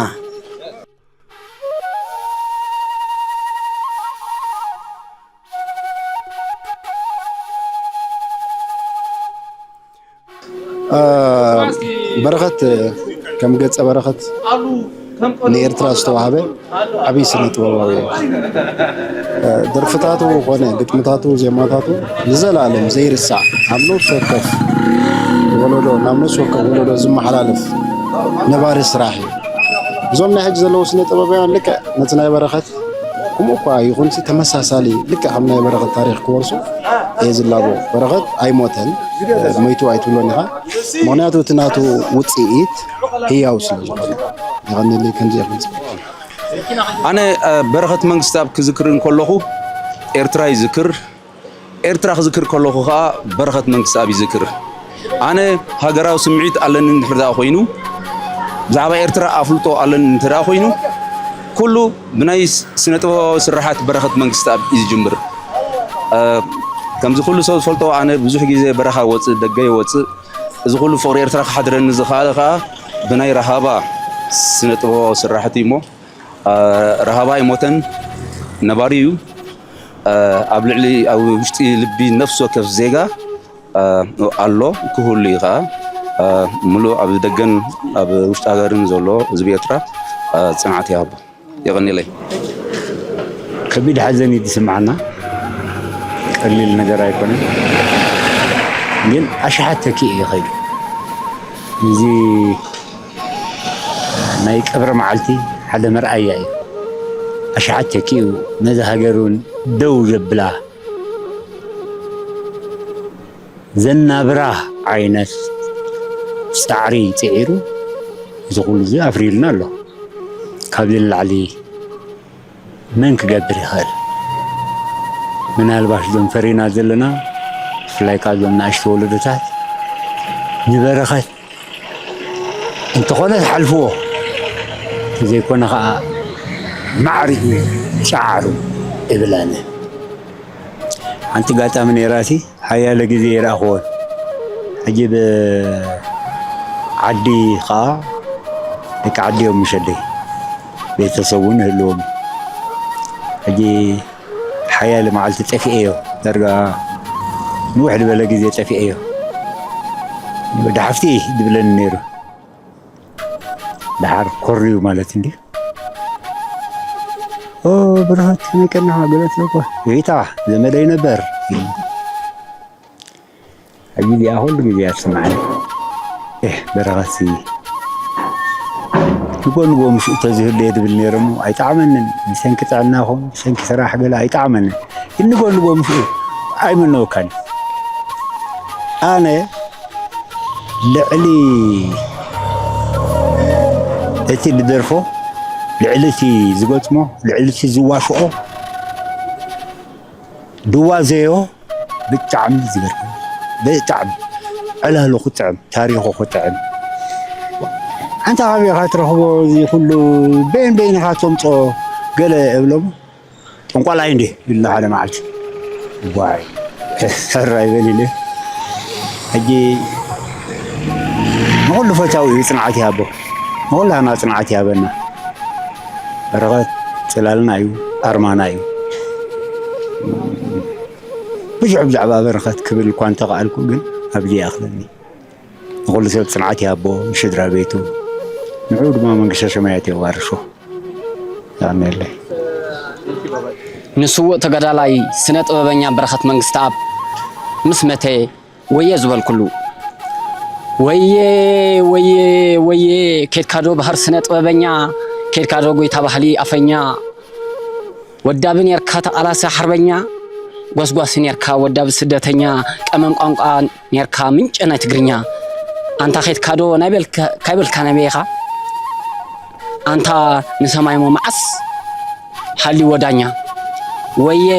በረኸት ከም ገጸ በረኸት ንኤርትራ ዝተዋህበ ዓብዪ ስነ ጥበባዊ እዩ። ደርፍታቱ ኾነ ግጥምታቱ፣ ዜማታቱ ንዘለኣለም ዘይርሳዕ ኣብ ነፍሲ ወከፍ ወለዶ ናብ ነፍሲ ወከፍ ወለዶ ዝመሓላለፍ ነባሪ ስራሕ እዩ። እዞም ናይ ሕጂ ዘለዉ ስነ ጥበባውያን ልክዕ ነቲ ናይ በረኸት ከምኡ እኳ ይኹንሲ ተመሳሳሊ ልክዕ ከም ናይ በረኸት ታሪኽ ክወርሱ እየ ዝላቦ። በረኸት ኣይሞተን፣ ሞይቱ ኣይትብሎን ኢኻ። ምኽንያቱ እቲ ናቱ ውፅኢት ህያው ስለ ዝኾነ። የቐንየለይ ከምዚ ኢኹም። ኣነ በረኸት መንግስትኣብ ክዝክር እንከለኹ ኤርትራ ይዝክር። ኤርትራ ክዝክር ከለኹ ከኣ በረኸት መንግስትኣብ ይዝክር። ኣነ ሃገራዊ ስምዒት ኣለኒ እንድሕር ደኣ ኮይኑ፣ ብዛዕባ ኤርትራ ኣፍልጦ ኣለኒ እንተ ደኣ ኮይኑ፣ ኩሉ ብናይ ስነ ጥበባዊ ስርሓት በረኸት መንግስትኣብ እዩ ዝጅምር። ከምዚ ኩሉ ሰብ ዝፈልጦ ኣነ ብዙሕ ግዜ በረኻ ወፅእ ደገ ይወፅእ። እዚ ኩሉ ፍቕሪ ኤርትራ ክሓድረኒ ዝኸኣለ ከኣ ብናይ ረሃባ ስነ ጥበባዊ ስራሕቲ እሞ ረሃባ ኣይሞተን፣ ነባሪ እዩ። ኣብ ልዕሊ ኣብ ውሽጢ ልቢ ነፍሲ ወከፍ ዜጋ ኣሎ፣ ክህሉ እዩ ከዓ። ምሉእ ኣብ ደገን ኣብ ውሽጢ ሃገርን ዘሎ ህዝቢ ኤርትራ ፅንዓት ይሃቦ። የቐንየለይ። ከቢድ ሓዘን እዩ ዝስምዓና፣ ቀሊል ነገር ኣይኮነን። ግን ኣሽሓት ተኪኡ እዩ ከይዱ። እዚ ናይ ቀብሪ መዓልቲ ሓደ መርኣያ እዩ። ኣሽሓት ተኪኡ ነዛ ሃገር እውን ደው ዘብላ ዘናብራ ዓይነት ፃዕሪ ፅዒሩ እዚ ኩሉ እዚ ኣፍሪዩልና ኣሎ። ካብዚ ንላዕሊ መን ክገብር ይኽእል? ምናልባሽ እዞም ፈሪና ዘለና ብፍላይ ከዓ እዞም ንኣሽቱ ወለዶታት ንበረኸት እንተኾነ ዝሓልፍዎ እንተዘይኮነ ከዓ ማዕሪኡ ጨዓሩ እብል ኣነ። ሓንቲ ጋጣሚ ነይራሲ ሓያለ ግዜ ይረኣኽዎን። ሕጂ ብዓዲ ኸዓ ደቂ ዓዲ እዮም ምሸደይ ቤተሰብ እውን ይህልዎም። ሕጂ ሓያለ መዓልቲ ጠፊኤዮ ዳርጋ ንውሕ ዝበለ ግዜ ጠፊኤዮ። ወዲ ሓፍቲ ድብለኒ ነይሩ። ደሓር ኮርዩ ማለት እንዲ ኦ ብርሃት ከመይ ቀናኻ ገለ ትለኮ ይታ ዘመደይ ነበር። ሕጂ እዚኣ ኩሉ ግዜ እያ ትስምዓኒ። ኤህ በረኸትሲ ንጎ ንጎ ምስኡ ተዝህሉ እየ ድብል ነይረ እሞ ኣይጠዓመንን። ብሰንኪ ጥዕናኹም ብሰንኪ ስራሕ ገለ ኣይጠዓመንን። ግን ንጎ ንጎ ምስኡ ኣይምነወካን። ኣነ ልዕሊ እቲ ዝደርፎ፣ ልዕሊ እቲ ዝገጥሞ፣ ልዕሊ እቲ ዝዋስኦ ድዋዘዮ ብጣዕሚ ዝገርም ብጣዕሚ ዕላሉ ክጥዕም ታሪኹ ክጥዕም ኣንታ ካበይ ኢኻ ትረኽቦ እዚ ኩሉ በይን በይንኻ ተምፅኦ ገለ እብሎም ጠንቋላይ እንዲ ኢሉ ሓደ መዓልቲ ዋይ ሕራይ በል ኢለ ሕጂ ንኹሉ ፈታዊ እዩ ፅንዓት ይሃቦ ንኹላና ፅንዓት ይሃበና በረኸት ፅላልና እዩ ኣርማና እዩ ብዙሕ ብዛዕባ በረኸት ክብል እኳ እንተኽኣልኩ ግን ኣብዚ ይኣኽለኒ ንኹሉ ሰብ ፅንዓት ይሃቦ ንስድራ ቤቱ ንዕኡ ድማ መንግስተ ሰማያት የዋርሶ ኣሜለይ ንስዉእ ተጋዳላይ ስነ ጥበበኛ በረኸት መንግስተኣብ ምስ መተ ወየ ዝበልኩሉ። ወየ፣ ወየ፣ ወየ፣ ኬድካዶ ባህር ስነ ጥበበኛ፣ ኬድካዶ ጎይታ ባህሊ ኣፈኛ፣ ወዳቢ ኔርካ ተቓላሲ ሓርበኛ፣ ጎስጓሲ ኔርካ ወዳቢ ስደተኛ፣ ቀመም ቋንቋ ኔርካ ምንጪ ናይ ትግርኛ። ኣንታ ኬድካዶ ናይ በልካ፣ ካይ በልካ ናይ በይኻ? ኣንታ ንሰማይሞ መዓስ ሃልይዎ ዳኛ? ወየ፣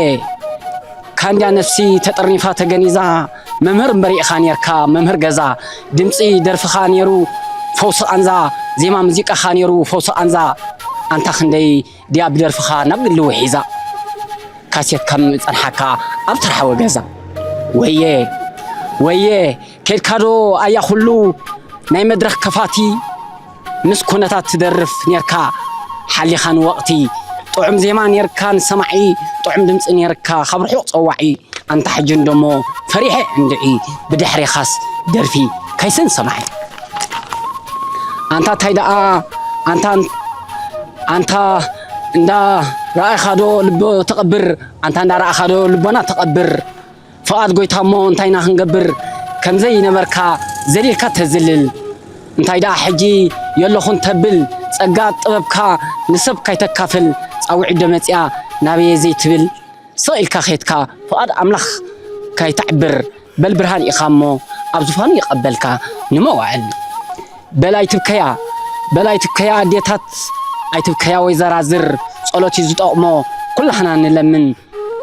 ካንድያ ነፍሲ ተጠርኒፋ ተገኒዛ፣ መምህር እምበር ኢኻ ኔርካ መምህር ገዛ። ድምጺ ደርፍኻ ኔሩ ፈውሲ ቃንዛ፣ ዜማ ሙዚቃኻ ኔሩ ፈውሲ ቃንዛ። ኣንታ ክንደይ ድያ ብደርፍኻ ናብ ግሊ ውሒዛ፣ ካሴት ካብ ምጸንሓካ ኣብ ትርሓወ ገዛ። ወየ፣ ወየ፣ ኬድካዶ ኣያ ኩሉ ናይ መድረኽ ከፋቲ፣ ምስ ኩነታት ትደርፍ ኔርካ ሓሊኻ ንወቕቲ። ጥዑም ዜማ ኔርካ ንሰማዒ፣ ጥዑም ድምጺ ኔርካ ካብ ርሑቕ ጸዋዒ። ኣንታ ሕጂ እንደሞ ፈሪሐ እንድዒ፣ ብድሕሬኻስ ደርፊ ካይሰን ሰማዒ። ኣንታ እንታይ ደኣ፣ ኣንታ፣ ኣንታ እንዳ ረኣኻዶ ልቦ ተቐብር፣ ኣንታ እንዳ ረኣኻዶ ልቦና ተቐብር። ፍቓድ ጎይታ እሞ እንታይና ክንገብር፣ ከም ዘይነበርካ ዘሊልካ ተዝልል። እንታይ ደኣ ሕጂ የለኹን ተብል፣ ጸጋ ጥበብካ ንሰብ ካይተካፍል፣ ጻውዒት ዶ መጺኣ ናበየ ዘይትብል፣ ስቕ ኢልካ ኸይድካ ፍቓድ ኣምላኽ ካይተዕብር፣ በል ብርሃን ኢኻ እሞ ኣብ ዙፋኑ ይቐበልካ ንመዋዕል። በል ኣይትብከያ፣ በል ኣይትብከያ ኣዴታት፣ ኣይትብከያ ወይዘራዝር፣ ጸሎት እዩ ዝጠቕሞ፣ ኩላህና ንለምን።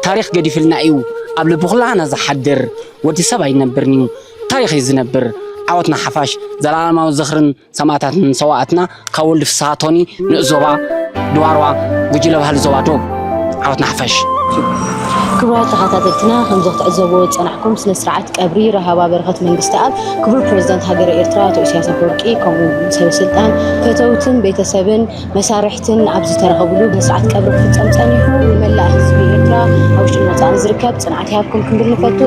ታሪኽ ገዲፍልና እዩ ኣብ ልቢ ኩላህና ዝሓድር። ወዲ ሰብ ኣይነብርን እዩ፣ ታሪኽ እዩ ዝነብር። ዓወት ንሓፋሽ፣ ዘላለማዊ ዝኽርን ሰማእታትን ሰዋእትና። ካብ ወልድ ፍስሃ ቶኒ፣ ንኡስ ዞባ ድዋርዋ፣ ጉጅለ ባህሊ ዞባ ዶብ። ዓወት ንሓፋሽ። ክቡራት ተኸታተልትና፣ ከምዚ ክትዕዘብዎ ዝጸናሕኩም ስነ ስርዓት ቀብሪ ራህዋ በረኸት መንግስተኣብ ክቡር ፕሬዝዳንት ሃገረ ኤርትራ ኣቶ ኢሳያስ ኣፈወርቂ፣ ከምኡ እውን ሰበ ስልጣን፣ ፈተውትን ቤተሰብን መሳርሕትን ኣብ ዝተረኸብሉ ስነ ስርዓት ቀብሪ ክፍጸም ጸኒሑ፣ ንመላእ ህዝቢ ኤርትራ ኣብ ውሽጥን ወጻእን ዝርከብ ጽንዓት ይሃብኩም ክንብል ንፈቱ።